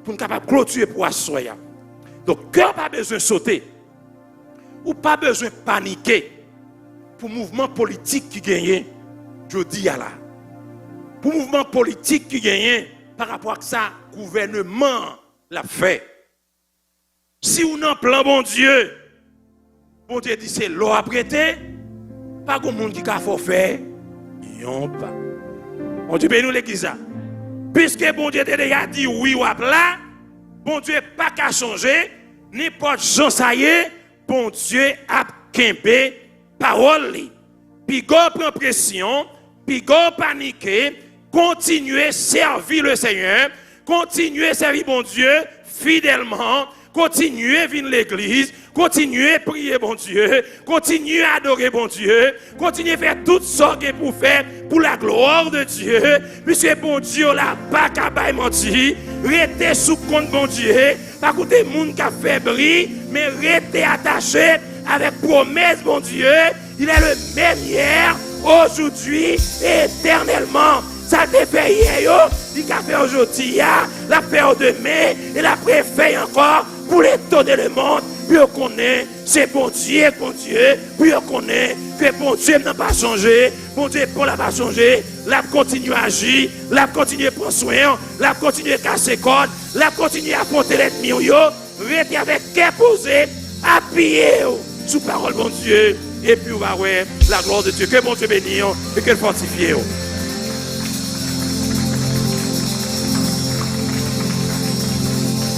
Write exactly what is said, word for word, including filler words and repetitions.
pou n kapab klotire pou aswè a. Donk, kè w pa bezwen sote. Ou pa bezwen panike pou mouvman politik ki genyen jodi a la. Pou mouvman politik ki genyen pa rapò ak sa gouvèneman an l ap fè. Si w nan plan Bondye, Bondye di se la w ap rete, pa gon moun ki ka fè w fè yon pa. Bondye beni w, legliz la. Piske Bondye te deja di wi, w ap la, Bondye pa ka chanje, nenpòt jan sa ye, Bondye ap kenbe pawòl li. Piga w pran presyon, piga w panike, kontinye sèvi Lesenyè, kontinye sèvi Bondye fidèlman, kontinye vin legliz, kontinye priye Bondye, kontinye adore Bondye, kontinye fè tout sa w gen pou w fè pou la gloire de Dieu, piske Bondye w la pa ka bay manti. Rete sou kont Bondye, pa koute moun k ap fè bri, men rete atache avèk pwomès Bondye. Il est le même hier, aujourd'hui et éternellement. Sa l te fè yè yo, li ka fè yo jodi a, l ap fè yo demen, e l ap refè y ankò pou l etone lemonn, pou yo konnen se Bondye k Bondye, pou yo konnen ke Bondye m nan pa chanje, Bondye pa w la pa chanje, l ap kontinye aji, l ap kontinye pran swen w, l ap kontinye kase kòd, l ap kontinye afwonte lènmi w yo. Rete avèk kè poze, apiye w sou pawòl Bondye, epi w va wè la gloire de Dieu. Ke Bondye beni w e ke l fòtifye w.